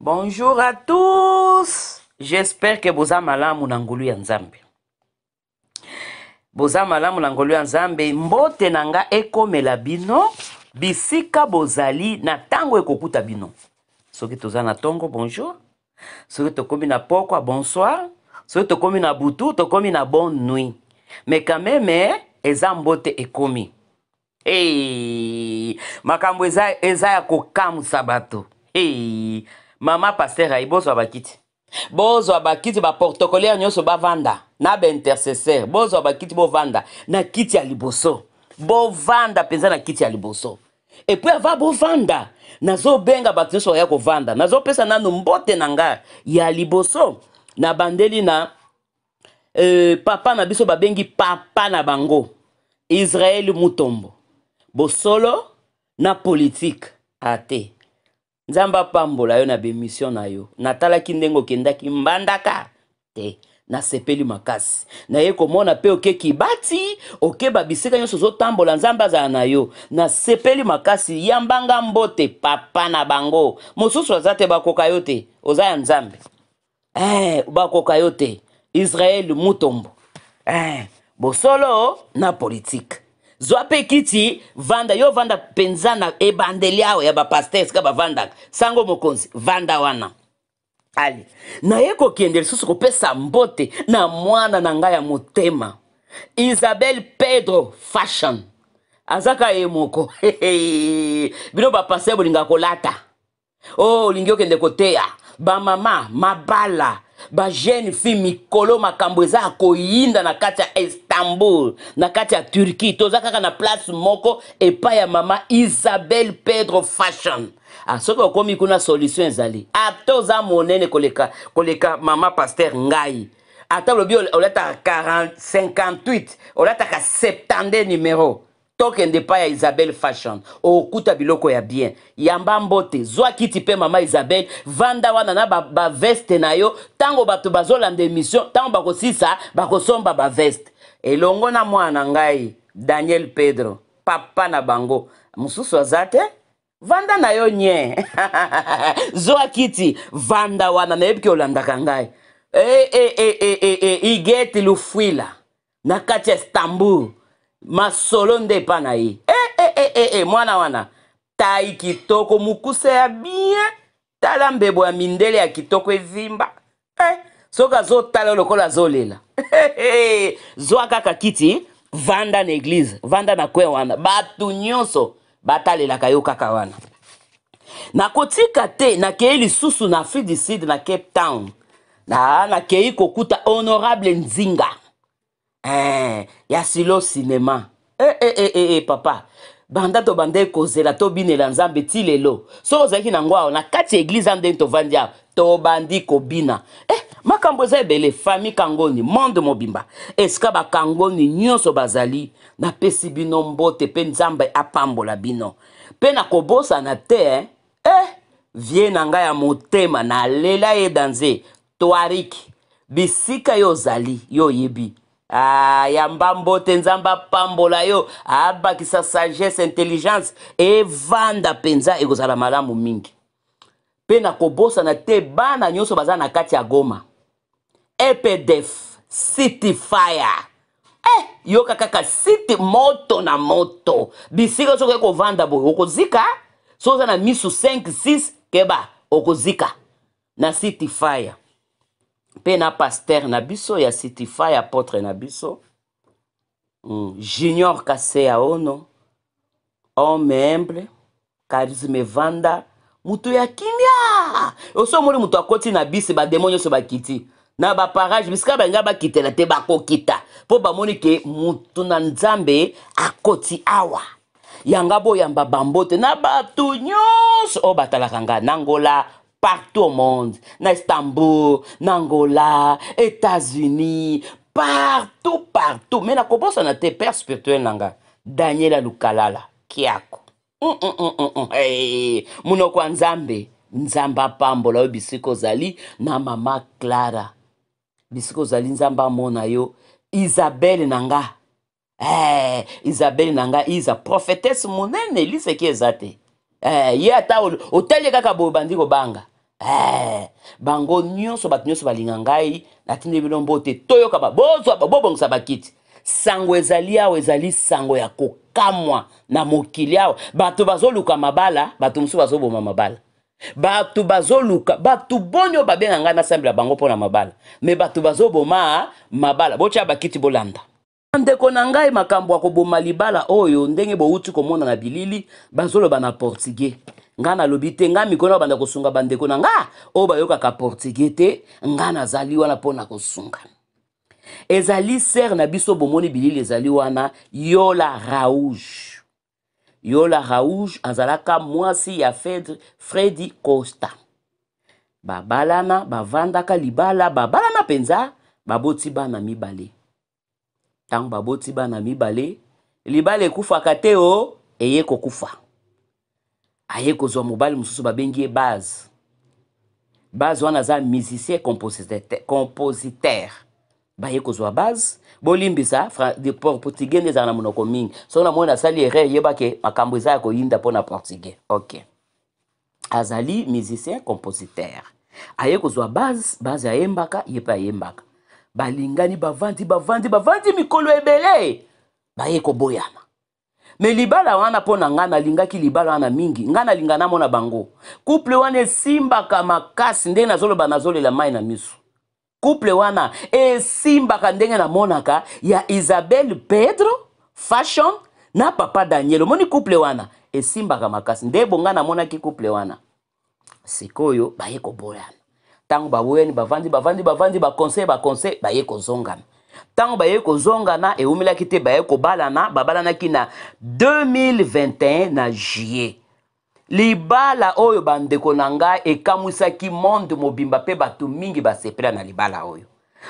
Bonjour à tous. J'espère que boza malamu na ngolu ya Nzambe. Boza malamu na ngolu ya Nzambe. Mbote na nga ekomela bino bisika bozali na ntango ekokuta bino. Soki toza na tongo bonjour. Soki tokomi na pokwa bonsoir. Soki tokomi na butu tokomi na bonne nuit. Mais quand même eza mbote ekomi. Hey, makambo eza, eza ya kokamwisa bato. Hey, mama pasteur ayi bozwa bakiti, bozwa bakiti, baprotocolaire nyonso bavanda na baintercesseur, bozwa bakiti, bovanda na kiti ya liboso, bovanda mpenza na kiti ya liboso. Epuis ava bovanda, nazobenga bato nyonso baya kovanda, nazopesa nanu mbote na nga ya liboso. Nabandeli na papa na biso babengi papa na bango Israël Mutombo, bosolo na politique ate. Nzambe apambola yo na bemission na yo. Natalaki ndenge okendaki Mbandaka te, nasepeli makasi. Naye komona pe oke Kibati, oke ba bisika nyonso ozotambola, Nzambe azala na yo. Nasepeli makasi. Yambanga mbote papa na bango. Mosusu aza te, bakoka yo te, oza ya Nzambe. Bakoka yo te. Israël Mutombo, bosolo na politique. Zwa pe kiti, vanda yo, vanda penza na ebandeli awa ya ba pasteur esika bavandaka. Sango mokonzi, vanda wana. Ale, naye kokende lisusu kopesa mbote na mwana na ngai ya motema Isabelle Pedro Fashion. Azaka ye moko. Bino ba pasteur bolinga kolata. Oh, olingi okende koteya bamama mabala, ba jeune fille mikolo, makambo eza ya koyinda na kati ya Istanbul, na kati ya Turquie. Toza kaka na place moko epai ya mama Isabelle Pedro Fashion. Ah, soki okomi kuna solution ezali. Ata oza monene koleka, koleka mama pasteur ngai, ata olobi olataka 40, 58, olataka 72 numero, tokende epai ya Isabelle Fashion, okuta biloko ya bien. Yamba mbote, zwa kiti pe mama Isabelle, vanda wana na ba veste na yo. Tango bato bazolanda émission, tango bakosisa bakosomba ba veste elongo na mwana na ngai Daniel Pedro, papa na bango mosusu aza te. Vanda na yo nye. Zwa kiti, vanda wana, nayebi ke olandaka ngai. Igeti Lufuila na kati ya Istanbul, masolo nde epa na ye. Mwana wana tai kitoko, mokuse ya bien, tala mbebo ya mindele ya kitoko evimba. Soki azotala lokola azolela. Zwa kaka kiti, vanda na eglise, vanda na coin wana, bato nyonso batalelaka yo kaka wana. Nakotika te, nakei lisusu na Afrique du Sud, na Cape Town. Nakei kokuta honorable Nzinga. Ya silo cinéma. Papa, banda tobanda ekozela tobinela Nzambe ti lelo. Soki ozalaki na ngwa na kati ya eglise nde tovandi awa, tobandi kobina. Makambo eza ebele, famille Kangoni, monde mobimba. Esika ba Kangoni nyonso bazali, napesi bino mbote pe Nzambe apambola bino. Pe nakobosana te, vie na ngai ya motema, nalela ye danze, Toarik, bisika yo ozali, yo oyebi. Yamba mbote, Nzambe apambola yo, abakisa sagesse, intelligence, evanda penza, ekozala malamu mingi. Pe nakobosana te bana nyonso baza na kati ya Goma. EPDF, City Fire. Yoka kaka city moto na moto. Bisika soki okovanda boye okozika, soki oza na misu 5 6 keba okozika na City Fire. Pe na pasteur na biso ya City Fire, apôtre na biso, Junior Kasea Ono, homme humble, charisme vanda, mutu ya kimia. Oso omoni mutu akoti na bisi, ba démon nyonso bakiti na ba parage, bisika balinga bakitela te bakokita, po bamoni ke mutu na Nzambe akoti awa. Yanga boyamba bambote na bato nyonso oyo batalaka nga na Angola, partout au monde, na Istanbul, na Angola, États-Unis, partout, partout. Mais nakobosana te père spirituel na nga Daniela Lukalala Kiako. Hey, munoko ya Nzambe, Nzambe apambola yo bisika ozali, na mama Clara bisika ozali, Nzambe amona yo. Isabelle na nga, Isabelle na nga, Isa prophétesse monene, liseki eza te. Ye ata otali kaka boye bandi kobanga. Eh, bango nyonso, bato nyonso balinga ngai, natindi bino mbote. Toyoka ba bozwa bobongisa bakiti. Sango ezali awa, ezali sango ya kokamwa na mokili awa. Bato bazoluka mabala, bato mosusu bazoboma mabala. Bato bazoluka bato boni oyo babenga ngai nasambela bango mpo na mabala, me bato bazoboma mabala. Botya bakiti, bolanda. Ndeko na ngai, makambo ya koboma libala oyo, ndenge bowuti komona na bilili, bazoloba na portugais. Ngai nalobi te, ngai mikolo banda kosunga bandeko na nga oyo bayokaka portugais te. Ngai nazali wana mpo na kosunga. Ezali sere na biso, bomoni bilili ezali wana, Yola Rauge. Yola Rauge azalaka mwasi ya Freddy Costa. Babalana, bavandaka libala, babalana mpenza, baboti bana mibale. Ntango baboti bana mibale, libala ekufaka te, o eye kokufa. Aye kozwa mobali mosusu, babengi ye Base. Base wana aza musicien compositeur. Baye kozwa Base. Bolimbisa, portugais nde ezala na monoko mingi. Soki namoni nasali erreur, yebake makambo eza ya koyinda mpo na portugais. Ok, azali musicien compositeur. Aye kozwa Base. Base ayembaka, ye mpe ayembaka. Balingani, bavandi, bavandi, bavandi mikolo ebele, baye koboyana. Me libala wana, mpo na ngai, nalingaki libala wana mingi. Ngai nalinga namona bango couple wana esimbaka makasi. Ndenge nazoloba, nazolela mai na miso. Couple wana esimbaka ndenge namonaka ya Isabelle Pedro Fashion na papa Daniel. Omoni, couple wana esimbaka makasi nde bonga namonaki couple wana. Sikoyo baye koboyana. Ntango baboyani, bavandi, bavandi, bavandi, baconseil, baconseil, baye kozongana. Ntango baye kozongana, ewumelaki te, baye kobalana. Babalanaki na 2021 na juillet. Libala oyo, bandeko na ngai, ekamwisaki monde mobimba mpe bato mingi basepela na libala oyo.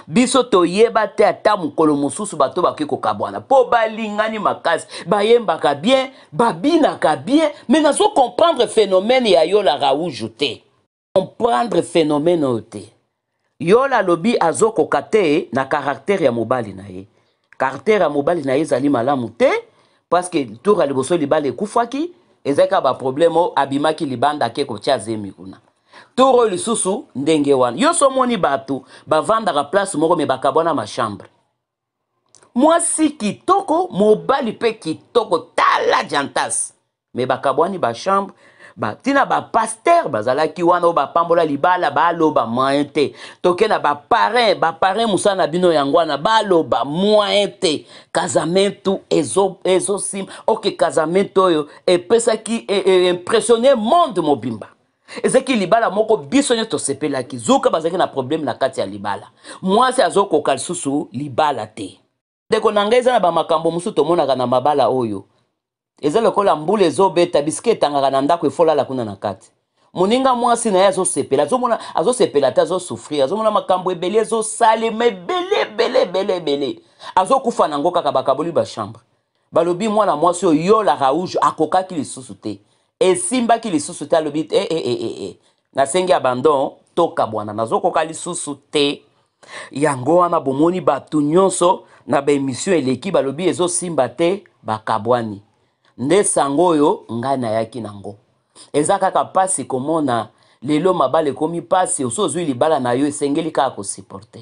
Biso toyeba te ata mokolo mosusu bato bakoki kokabwana, mpo balingani makasi, bayembaka bien, babinaka bien. Me nazo comprendre phénomène ya Yola Rauju te, comprendre phénomène oyo te. Yola alobi azokoka te na caractère ya mobali na ye. Caractère ya mobali na ye ezali malamu te, parce que tour ya liboso libala ekufaki, ezalaki kaka baproblème oyo, abimaki libanda, ake kotia zemi kuna. Tour oyo lisusu ndenge wana. Yo so omoni bato bavandaka place moko, me bakabwana machambre. Mwasi kitoko, mobali mpe kitoko, tala jantas, me bakabwani bachambre. Ntina bapasteur bazalaki wana oyo bapambola libala, baloba moyen te. Toke na baparrain, baparrain, mosala na bino yango wana, baloba moyen te. Casamento ezosimba ezo. Ok, casamento oyo epesaki impressionne monde mobimba. Ezalaki libala moko biso nyonso tosepelaki. Zuka bazalaki na problème na kati ya libala, mwasi azokoka lisusu libala te. Ndeko na ngai, eza na bamakambo mosusu tomonaka na mabala oyo, eza lokola mbula ezobeta, bisika etangaka na ndako, efolala kuna na kati. Moninga mwasi na ye azosepela, azomona azosepela te, azosouffrir, azomona makambo ebele ezosalema, ebele, ebele, ebele, ebele, azokufa nango kaka. Bakaboli bachambre. Balobi mwana mwasi oyo Yola Rauge akokaki lisusu te, esimbaki lisusu te. Alobi e, e, e, e, e. Nasengi abandon, tokabwana, nazokoka lisusu te. Yango wana bomoni bato nyonso na baémission eleki, balobi ezosimba te, bakabwani. Nde sango oyo ngai nayaki nango. Eza kaka mpasi komona lelo mabala ekomi mpasi. Oso ozwi libala na yo, esengeli kaka kosupporter.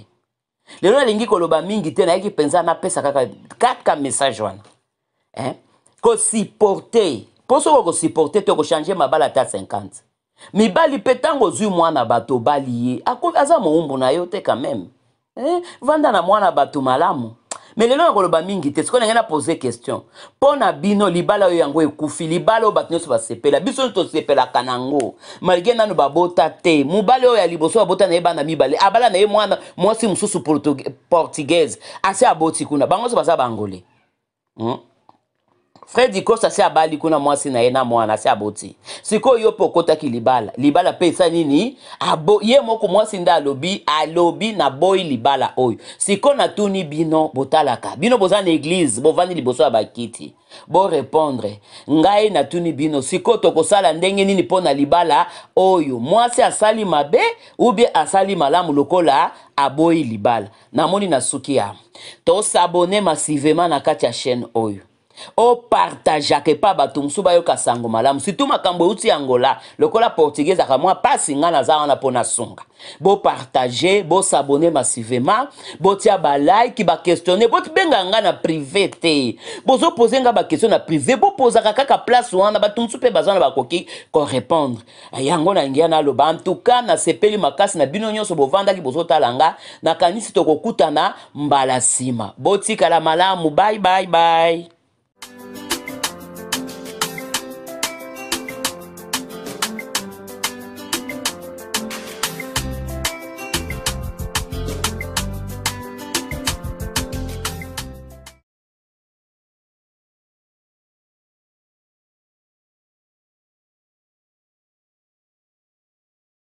Lelo nalingi koloba mingi te, nayaki mpenza napesa kaka message wana, eh? Kosupporter, mpo soki okosupporter te, okochange mabala ata 50 mibali. Mpe ntango ozwi mwana bato, obali ye, aza mowumbu na yo te quand même, eh? Vanda na mwana bato malamu. Me lelo nakoloba mingi te. Sikoyo nangai na pose question mpo na bino: libala oyo yango ekufi, libala oyo bato nyonso basepela, biso nyonso tosepelaka nango, malgré nanu babota te. Mobali oyo ya liboso babota na ye bana mibale, abala na ye mwana mwasi mosusu portugaise, asi aboti kuna, bango nyonso baza bangole, Fredi Kosa asi abali kuna mwasi na ye na mwana, asi aboti. Sikoyo yo mpe okotaki libala, libala mpe esa nini? Abo, ye moko mwasi nde alobi, alobi naboyi libala oyo. Sikoyo natuni bino, botalaka, bino boza na église, bovandi liboso ya bakiti, borépondre ngai. Natuni bino sikoyo, tokosala ndenge nini mpo na libala oyo? Mwasi asali mabe ou bien asali malamu lokola aboyi libala? Namoni na suki ya tos'abonner massivement na kati ya chaîne oyo. Opartageaka epa bato mosusu bayoka sango malamu, surtout makambo euti Angola. Lokola portugais ezalaka mwa mpasi, ngai naza wana mpo nasunga. Bopartage, bosabonner massivement, botia balike, baquestionne, bobenga ngai na privé te. Bozopose ngai baquestion na privé, bopozaka kaka place wana, bato mosusu mpe baza na bakoki korépondre yango. Na ngia naloba, en tout cas nasepeli makasi na bino nyonso bovandaki bozotala nga. Nakanisi tokokutana mbala nsima. Botikala malamu, bye bye bye.